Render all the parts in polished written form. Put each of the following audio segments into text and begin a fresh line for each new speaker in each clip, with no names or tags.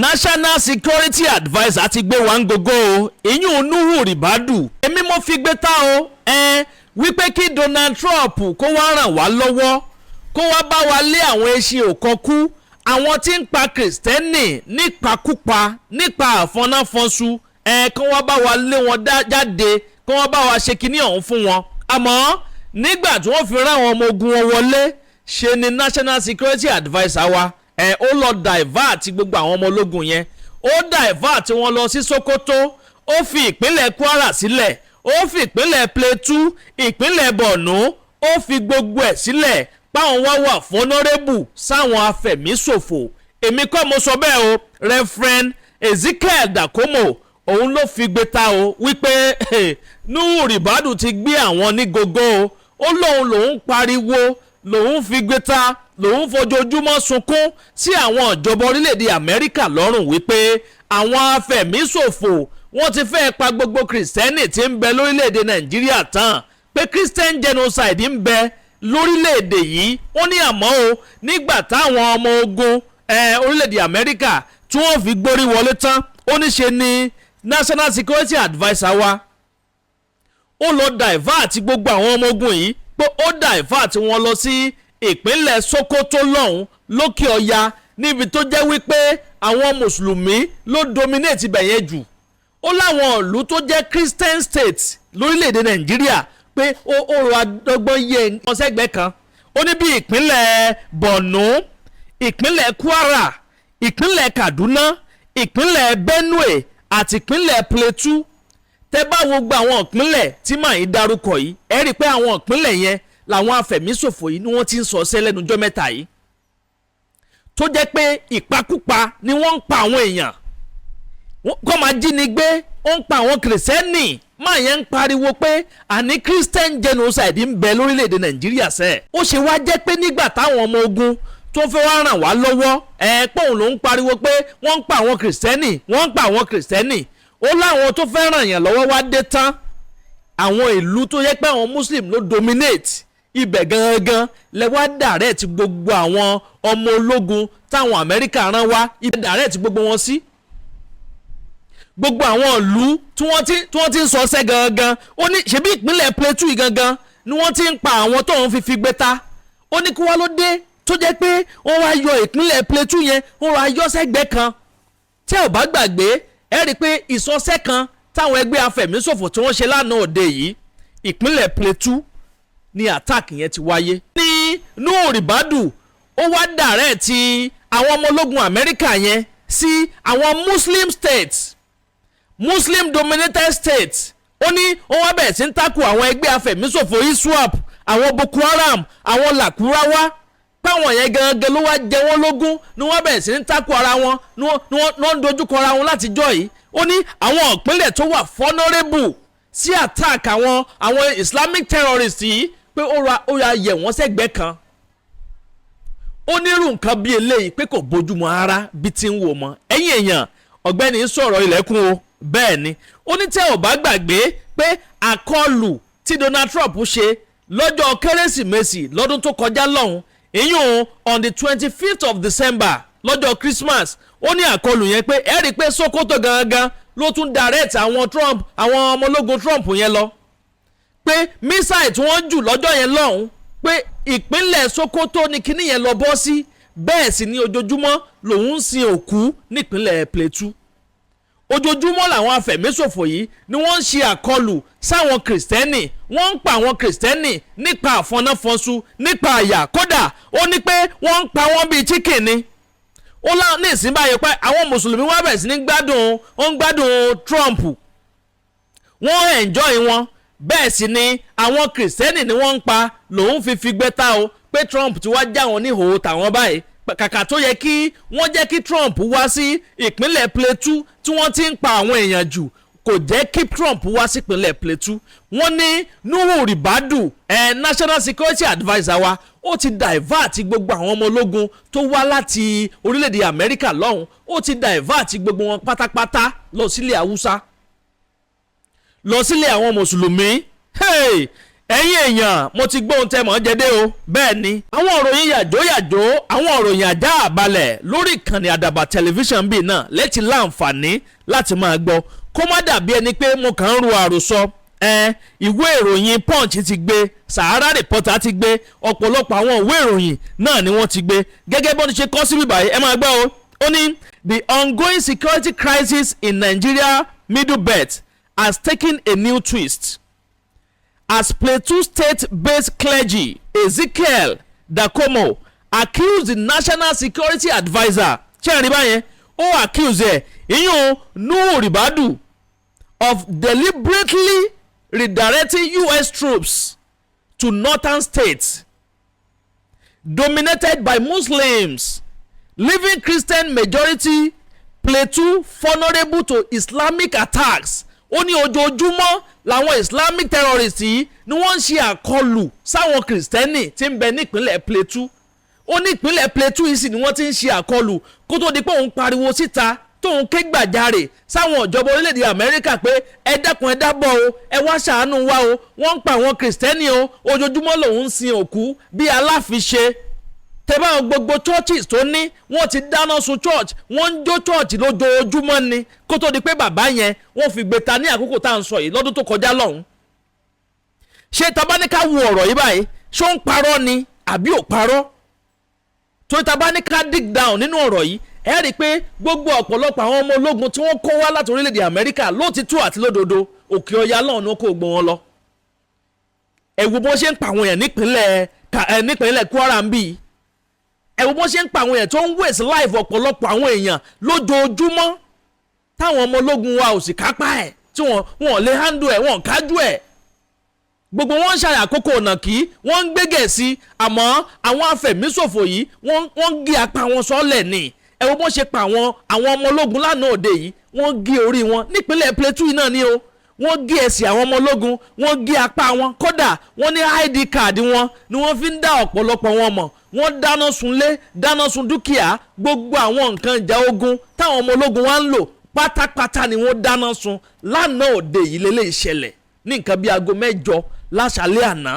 National Security Adviser ti gbé wa ń gogo o, ìyún Nuhu Ribadu. Èmi mo fi gbé tá o ẹ wípé kí Donald Trump kó wá ràn wá lọ́wọ́, kó wá bá wa lé àwọn eṣin òkọkú, àwọn tí ń pa Kìrìsìtẹ́nì nípakúpa, nípa àfọnáfọ́nṣu ẹ, kó wá bá wa lé wọn jáde, kó wá bá wa ṣe kinní ọ̀hún fún wọn. Àmọ́ nígbà tí wọ́n fi rán àwọn ọmọ ogun wọn wọlé, ṣe ni National Security Adviser wa ẹ, ó lọ divert gbogbo àwọn ọmọ ológun yẹn. Ó divert wọn lọ sí Sokoto, ó fi ìpínlẹ̀ Kwara sílẹ̀, ó fi ìpínlẹ̀ Plateau, ìpínlẹ̀ Borno, ó fi gbogbo ẹ̀ sílẹ̀ páwọn wá wà vulnerable sáwọn afẹ̀míṣòfò. Èmi kọ́ mo sọ bẹ́ẹ̀ o. Reverend Ezekiel Dachomo, òun ló fi gbé ta o wípé Nuhu Ribadu ti gbé àwọn ní gogo o. Ó lóun lòun pariwo, lòun fi gbé ta, lòun fojoojúmọ́ sunkún sí àwọn ìjọba orílẹ̀-èdè Amẹ́ríkà lọ́rùn wípé àwọn afẹ̀míṣòfò, wọ́n ti fẹ́ pa gbogbo Kìrìsìtẹ́nì tí ń bẹ lórílẹ̀-èdè Nàìjíríà tán, pé Christian genocide ń bẹ lórílẹ̀-èdè yìí. Ó ní àmọ́ o, nígbà táwọn ọmọ ogun orílẹ̀-èdè Amẹ́ríkà tí wọ́n fi gbórí wọlé tán, ó ní ṣe ni National Security Adviser wa, ó lọ divert gbogbo àwọn ọmọ ogun yìí, pé ó divert wọn lọ sí ìpínlẹ̀ Sokoto lọ́hùn lókè ọya, níbi tó jẹ́ wípé àwọn Mùsùlùmí ló dominate ibẹ̀ yẹn jù. Ó láwọn ìlú tó jẹ́ Christian states lórílẹ̀‐èdè Nàìjíríà pé ó rọ adọ́gbọ́n yẹ nǹkan sẹ́gbẹ̀ẹ́ kan. Ó ní bí ìpínlẹ̀ Borno, ìpínlẹ̀ Kwara, ìpínlẹ̀ Kaduna, ìpínlẹ̀ Benue àti ìpínlẹ̀ Plateau. Tẹ́ bá wo gba àwọn ìpínlẹ̀ tí màá yín dárúkọ yìí, ẹ rí i pé àwọn ìpínlẹ̀ yẹn làwọn afẹ̀míṣòfò yìí ni wọ́n ti ń sọ ṣẹ́ lẹ́nu ọjọ́ mẹ́ta yìí, tó jẹ́ pé ìpakúpa ni wọ́n ń pa àwọn èèyàn kọ́ máa jí ni gbé, ó ń pa àwọn Kìrìsìtẹ́nì. Máa yẹn ń pariwo pé àní Christian genocide ń bẹ lórílẹ̀‐èdè Nàìjíríà sẹ́ẹ̀. Ó ṣe wá jẹ́ pé nígbà táwọn ọmọ ogun tó fẹ́ wá ràn wá lọ́wọ́ ẹ, pòun ló ń pariwo pé wọ́n ń pa àwọn Kìrìsìtẹ́nì, wọ́n ń pa àwọn Kìrìsìtẹ́nì. Ó láwọn tó fẹ́ ràn yàn lọ́wọ́ wá dé tán, àwọn ìlú tó yẹ pé àwọn Muslim ló dominate ibẹ̀ gangan lẹ wá direct gbogbo àwọn ọmọ ológun táwọn Amẹ́ríkà rán wá, ibẹ̀ direct gbogbo wọn sí, gbogbo àwọn ìlú tí wọ́n ti ń sọ ọsẹ́ gangan. Ó ní ṣebí ìpínlẹ̀ Plateau yìí gangan ni wọ́n ti ń pa àwọn tóun fi gbé ta. Ó ní kí wá ló dé tó jẹ́ pé wọ́n wá yọ ìpínlẹ̀ Plateau yẹn, wọ́n wá yọ sẹ́gbẹ́ kan? Tẹ́ ò bá gbàgbé, ẹ rí i pé ìsọsẹ́ kan táwọn ẹgbẹ́ afẹ̀míṣòfò tí wọ́n ṣe lánàá òde yìí, ìpínlẹ̀ Plateau ni attack yẹn ti wáyé. Ní Nuhu Ribadu, ó wá direct ti àwọn ọmọ ológun Amẹ́ríkà yẹn sí àwọn Muslim states, Muslim dominated states. Ó ní wọ́n wá bẹ̀rẹ̀ sí ń takò àwọn ẹgbẹ́ afẹ̀míṣòfò ISWAP, àwọn Boko Haram, àwọn Làkúráwá, páwọn yẹn gangan ló wá jẹ wọ́n lógún, ni wọ́n bẹ̀rẹ̀ sí ń takò ara wọn, ni wọ́n ń dojúkọ ara wọn látijọ́ yìí. Ó ní àwọn ìpínlẹ̀ tó wà vulnerable sí attack àwọn Islamic terrorists yìí, pé ó ra yẹ̀ wọ́n sẹ́gbẹ̀ẹ́ kan. Ó nírú nǹkan bí eléyìí pé kò bójúmu ara bí ti ń wò mọ́. Ẹ̀yin èèyàn, ọ̀gbẹ́ni ń sọ̀rọ̀ ilẹ̀kùn o. Bẹ́ẹ̀ ni, ó ní tẹ́ ò bá gbàgbé pé àkọlù tí Donald Trump ṣe lọ́jọ́ Kérésìmesì lọ́dún tó kọjá lọ́hùn, ìyún on the 25th of December, lọ́jọ́ Christmas, ó ní àkọlù yẹn pé ẹ rí i pé Sokoto gangan ló tún direct àwọn Trump, àwọn ọmọ ológun Trump yẹn lọ, pé missile tí wọ́n jù lọ́jọ́ yẹn lọ́hùn, pé ìpínlẹ̀ Sokoto ni kíní yẹn lọ bọ́ sí. Bẹ́ẹ̀ sì ni ojoojúmọ́ lòun ń sin òkú nípínlẹ̀ Plateau. Ojoojúmọ́ làwọn afẹ̀míṣòfò yìí ni wọ́n ń ṣe àkọlù sáwọn Kìrìsìtẹ́nì, wọ́n ń pa àwọn Kìrìsìtẹ́nì nípa àfọnáfọ́nṣu, nípa àyà. Kódà ó ní pé wọ́n ń pa wọ́n bíi chicken ni. Ó lá ní ìsín báyìí pé àwọn Mùsùlùmí wá bẹ̀rẹ̀ sí ní gbádùn, ó ń gbádùn Trump, wọ́n enjoy wọn. Bẹ́ẹ̀ sì ni àwọn Kìrìsìtẹ́nì ni wọ́n ń pa. Lòun fi gbẹ́ta o pé Trump ti wá já wọn ní ìhòòhò tàwọn báyìí. Kàkà tó yẹ kí wọ́n jẹ́ kí Trump wá sí ìpínlẹ̀ Plateau tí wọ́n ti ń pa àwọn èèyàn jù, kò jẹ́ kí Trump wá sí ìpínlẹ̀ Plateau. Wọ́n ní Nuhu Ribadu National Security Adviser wa, ó ti divert gbogbo àwọn ọmọ ológun tó wá láti orílẹ̀-èdè Amẹ́ríkà lọ́hùn, ó ti divert gbogbo wọn pátápátá lọ sílẹ̀ Haúsá, lọ sílẹ̀ àwọn Mùsùlùmí. Hey! Ẹ̀yin èèyàn, mo ti gbóhùn tẹ́ mọ̀ jẹ́dé o. Bẹ́ẹ̀ ni, àwọn òròyìn yàjóyàjó, àwọn òròyìn àjá àbalẹ̀ lórí ìkànnì Àdàbà Tẹlifíṣàn bíi náà lẹ́tì láǹfààní láti máa gbọ́, kó má dàbí ẹni pé mo kàn ń ru àròsọ. Ìwé ìròyìn Punch ti gbé, Sahara Reporter ti gbé, ọ̀pọ̀lọpọ̀ àwọn ìwé ìròyìn náà ni wọ́n ti gbé gẹ́gẹ́ bọ́n ti ṣe kọ́ síbí báyìí. Ẹ máa gbọ́ o. Ó ní the ongoing security crisis in Nigeria Middle Belt has taken a new twist as Plateau State-based clergy Ezekiel Dachomo accused the National Security Adviser, ṣé ẹ rí báyẹn, ó accuse ẹ̀, ìyún Nuhu Ribadu, of deliberately redirecting US troops to northern states dominated by Muslims, leaving Christian majority Plateau vulnerable to Islamic attacks. Ó ní ojoojúmọ́ làwọn Islamic terrorists yìí ni wọ́n ń ṣe àkọlù sáwọn Kìrìsìtẹ́nì tí ń bẹ nípínlẹ̀ Plateau. Ó ní ìpínlẹ̀ Plateau yìí sì ni wọ́n ti ń ṣe àkọlù, kó tó di pé òun pariwo síta, tóun ké gbàjarè sáwọn ìjọba orílẹ̀-èdè Amẹ́ríkà pé ẹ dákun, ẹ dábọ̀ o, ẹ wá ṣàánú wa o, wọ́n ń pa àwọn Kìrìsìtẹ́nì o, ojoojúmọ́ lòun ń sin òkú bí aláfiṣe. Tẹ́bá gbogbo churches tó ní, wọ́n ti dáná sun church, wọ́n ń jó church lójoojúmọ́ ni, kó tó di pé bàbá yẹn wọ́n fi gbé ta ní àkókò tá à ń sọ yìí lọ́dún tó kọjá lọ́hùn. Ṣé tabaníká wo ọ̀rọ̀ yìí báyìí, ṣó ń parọ́ ni àbí ò parọ́? Torí tabaníká dig down nínú ọ̀rọ̀ yìí, ẹ rí i pé gbogbo ọ̀pọ̀lọpọ̀ àwọn ọmọ ológun tí wọ́n kó wá láti orílẹ̀-èdè Amẹ́ríkà, lótìtú àti lódodo, òkè ọya lọ́hùn ni wọ́n kó gbọ́n wọn lọ. Ẹ wo bó ṣe ń pa àwọn èèyàn nípínlẹ̀ Kwara ń bì. Ẹ wo bó ṣe ń pa àwọn èèyàn, tó ń waste life ọ̀pọ̀lọpọ̀ àwọn èèyàn lójoojúmọ́, táwọn ọmọ ológun wa ò sì kápá ẹ̀, tí wọ́n lè handle ẹ̀, wọ́n kájú ẹ̀. Gbogbo wọn ń ṣàyàkókò ọ̀nà kí wọ́n ń gbégẹ̀ sí, àmọ́ àwọn afẹ̀míṣòfò yìí, wọ́n ń gé apá wọn sọ́lẹ̀ ni. Ẹ wo bó ṣe pa àwọn ọmọ ológun lánàá òde yìí, wọ́n gé orí wọn nípínlẹ̀ Plateau yìí náà ni o. Wọ́n gé ẹsẹ̀ àwọn ọmọ ológun, wọ́n gé apá wọn, kódà wọ́n ní ID card wọn ni wọ́n fi ń dá ọ̀pọ̀lọpọ̀ wọn mọ̀. Wọ́n dáná sunlé, dáná sun dúkìá, gbogbo àwọn nǹkan ìjà ogun táwọn ọmọ ológun wa ń lò pátápátá ni wọ́n dáná sun lánàá òde yìí. Lélẹ̀ ìṣẹ̀lẹ̀ ní nǹkan bíi aago 8 láṣálẹ́ àná.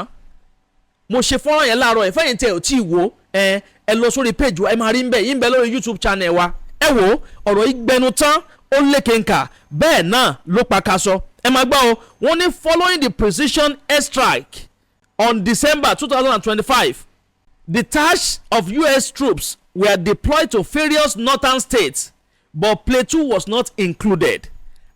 Mo ṣe fọ́nrán yẹn láàárọ̀ ẹ̀. Fẹ́yìntì ẹ̀ ò tí ì wò ẹ, ẹ lọ sórí page wa, ẹ máa rí ń bẹ̀ yín bẹ lórí YouTube channel wa. Ẹ wò ọ̀rọ̀ yìí gbẹnu tán, ó lékenkà, bẹ́ẹ̀ náà ló pa kaṣọ. Ẹ máa gbọ́ o. Wọ́n ní following the precision airstrike on December 2025, detached of US troops were deployed to various northern states, but Plateau was not included,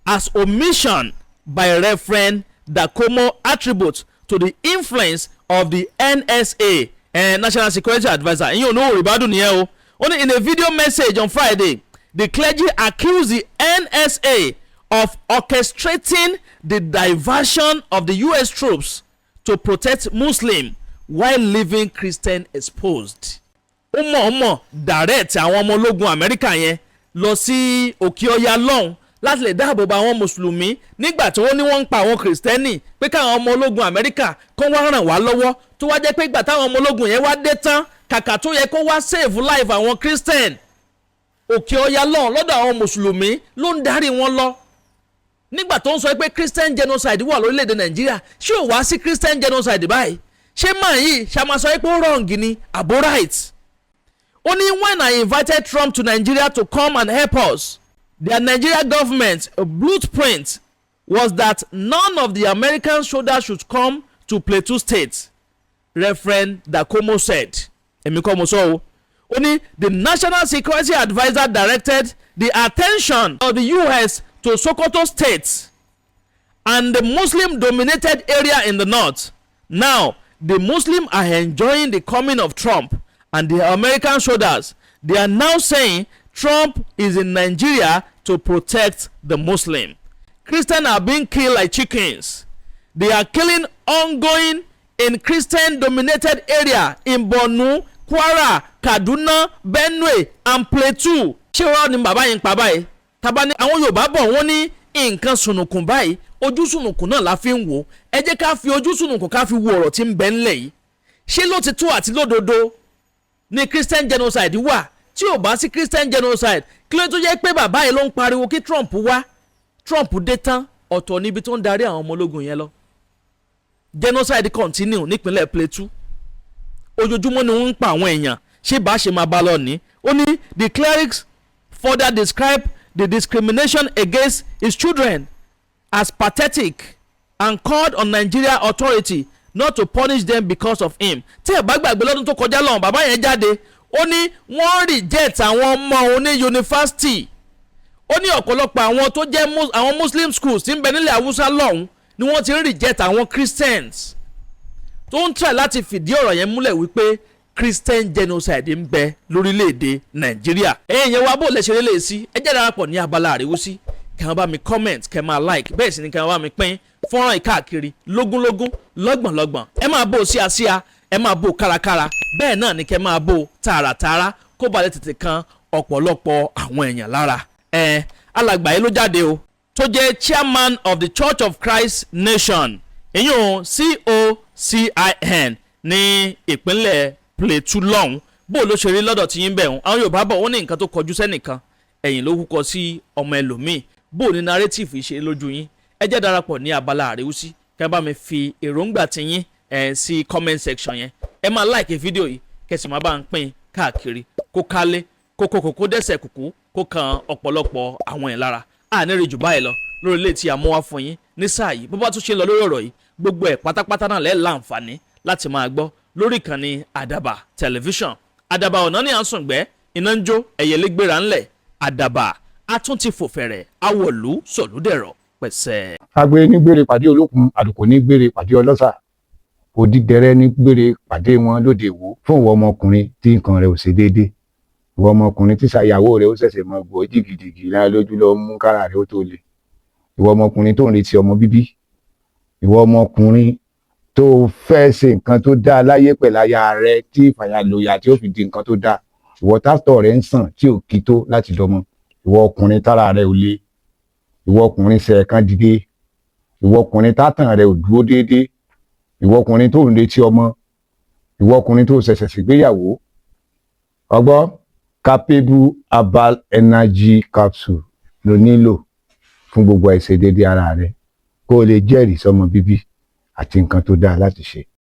as omission by Reverend Dachomo attribute to the influence of the NSA and National Security Adviser, ìyẹn Nuhu Ribadu nìyẹn o. Ó ní in a video message on Friday, the clergy accused the NSA of orchestrating the diversion of the US troops to protect Muslim while leaving Christian exposed. Ó mọ̀ọ́mọ̀ direct àwọn ọmọ ológun Amẹ́ríkà yẹn lọ sí òkè ọya lọ́hùn láti lè dáàbò bo àwọn Mùsùlùmí nígbà tí wọ́n ní wọ́n ń pa àwọn Kìrìsìtẹ́nì, pé káwọn ọmọ ológun Amẹ́ríkà kó wá ràn wá lọ́wọ́. Tó wá jẹ́ pé ìgbà táwọn ọmọ ológun yẹn wá dé tán, kàkà tó yẹ kó wá save life àwọn Christian, òkè ọya lọ́hùn lọ́dọ̀ àwọn Mùsùlùmí ló ń darí wọn lọ. Nígbà tó ń sọ pé Christian genocide wà lórílẹ̀‐èdè Nàìjíríà, ṣé ò wá sí Christian genocide báyìí? Ṣé máa yìí ṣàmà sọ pé ó wrong ni àbó right? Ó ní when I invited Trump to Nigeria to come and help us, their Nigeria government blueprint was that none of the American soldiers should come to Plateau State, Reverend Dachomo said. Èmi kọ́ mo sọ o. Ó ní the National Security Adviser directed the attention of the US to Sokoto State and the Muslim dominated area in the north. Now the Muslims are enjoying the coming of Trump and the American soldiers. They are now saying Trump is in Nigeria to protect the Muslim. Christians are being killed like chickens. They are killing ongoing in Christian dominated area in Borno, Kwara, Kaduna, Benue and Plateau. Ṣé wàá ní bàbá yẹn ń pa báyìí? Tàbá ní àwọn Yorùbá bọ̀, wọ́n ní nǹkan sùnùkùn báyìí, ojú sùnùkùn náà la fi ń wò. Ẹ jẹ́ ká fi ojú sùnùkùn ká fi wo ọ̀rọ̀ tí ń bẹ ńlẹ̀ yìí. Ṣé lótìtọ́ àti lódodo ní Christian genocide wà? Tí ò bá sí Christian genocide, kí ló tó jẹ́ pé bàbá yìí ló ń pariwo kí Trump wá? Trump dé tán, ọ̀tọ̀ níbi tó ń darí àwọn ọmọ ológun yẹn lọ. Genocide continue nípínlẹ̀ Plateau. Ojoojúmọ́ ni wọ́n ń pa àwọn èèyàn. Ṣé bá ṣe máa bá lọ ní? Ó ní the clerics further describe the discrimination against his children as pathetic and called on Nigeria authority not to punish them because of him. Tí ẹ bá gbàgbé, lọ́dún tó kọjá lọ́hùn, bàbá yẹn jáde, ó ní wọ́n reject àwọn ọmọ òun ní yunifásitì. Ó ní ọ̀pọ̀lọpọ̀ àwọn tó jẹ́ àwọn Muslim schools tí ń bẹ nílẹ̀ Haúsá lọ́hùn ni wọ́n ti ń reject àwọn Christians, tó ń try láti fìdí ọ̀rọ̀ yẹn múlẹ̀ wípé Christian genocide ń bẹ lórílẹ̀‐èdè Nàìjíríà. Ẹ̀yin yẹn wá, bó lè ṣe lélẹ̀ sí? Ẹ jẹ́ darapọ̀ ní abala àríwísí, kẹ́ máa bá mi comment, kẹ́ máa like, bẹ́ẹ̀ sì ni kẹ́ máa bá mi pín fọ́nrán ìkáàkiri lógúnlógún, lọ́gbọ̀nlọ́gbọ̀n. Ẹ máa bò síasíá, ẹ máa bò kárakára, bẹ́ẹ̀ náà ni kẹ́ máa bò tààràtààrà, kó ba lè tètè kan ọ̀pọ̀lọpọ̀ àwọn èèyàn lára. Ẹ alàgbà yìí ló jáde o, tó jẹ́ chairman of the Church of Christ Nation, ìyún COCIN ní ìpínlẹ̀ Plateau lọ́hùn. Bó ló ṣe rí lọ́dọ̀ tí yín bẹ̀ ń? Àwọn Yorùbá bọ̀, wọ́n ní nǹkan tó kọjú sẹ́nìkan, ẹ̀yìn ló kúkọ sí ọmọ ẹlòmíì. Bó ní narrative yìí ṣe lójú yín? Ẹ jẹ́ darapọ̀ ní abala àríwísí, kẹ́ bá mi fi èròǹgbà tiyín ẹ̀ sí comment section yẹn. Ẹ máa like fídíò yìí, kẹ́ sì máa bá ń pín káàkiri, kó kálé kókó kókó dẹ́sẹ̀ kùkú, kó kan ọ̀pọ̀lọpọ̀ àwọn ẹ̀ lára. Àní rí jù báyìí lọ lórí ilé tí a mú wá fún yín ní sáà yìí. Bó bá tún ṣe ń lọ lórí ọ̀rọ̀ yìí, gbogbo ẹ̀ pátápátá náà lẹ́ẹ̀ láǹfààní láti máa gbọ́ lórí ìkànnì Àdàbà Tẹlifíṣàn. Àdàbà ọ̀nà ní à ń sùngbẹ́, iná ń jó, ẹ̀yẹlé gbéra ńlẹ̀. Àdàbà a tún ti fò fẹ̀rẹ̀, awọ̀lú sọ̀lúdẹ̀rọ̀ pẹ̀sẹ̀.
Agbe ní gbére pàdé olókun, àlùkò ní gbére pàdé ọlọ́sà, òdìdẹrẹ́ ní gbére pàdé wọn lóde Ìwó. Fún ìwọ ọmọkùnrin tí nǹkan rẹ̀ ò ṣe déédé, ìwọ ọmọkùnrin tí ṣàyàwó rẹ̀ ó ṣẹ̀ṣẹ̀ mọ gbọ́ jìgìjìgì lára lójú lọ mú kára rẹ̀ ó tó le, ìwọ ọmọkùnrin tó ń retí ọmọ bíbí, ìwọ ọmọkùnrin tó fẹ́ ṣe nǹkan tó dáa láyé pẹ̀lú aya rẹ̀ tí ìfàyàlòyà tí ó fi di nǹkan tó dáa, ìwọ tátọ̀ rẹ̀ ń sàn tí ò kí tó láti dọmọ, ìwọ ọkùnrin tára rẹ̀ ò le, ìwọ ọkùnrin ṣẹ̀ẹ̀kan dìde, ìwọ ọkùnrin tátàn rẹ̀ ò dúró déédéé, ìwọ ọkùnrin tó ń retí ọmọ, ìwọ ọkùnrin tó ṣẹ̀ṣẹ̀ ṣègbéyàwó, ọgbọ́ Capable Herbal Energy Capsule ló nílò fún gbogbo àìṣedéédéé ara rẹ, kó o lè jẹ́rìí sọmọ bíbí àti nǹkan tó dáa láti ṣe.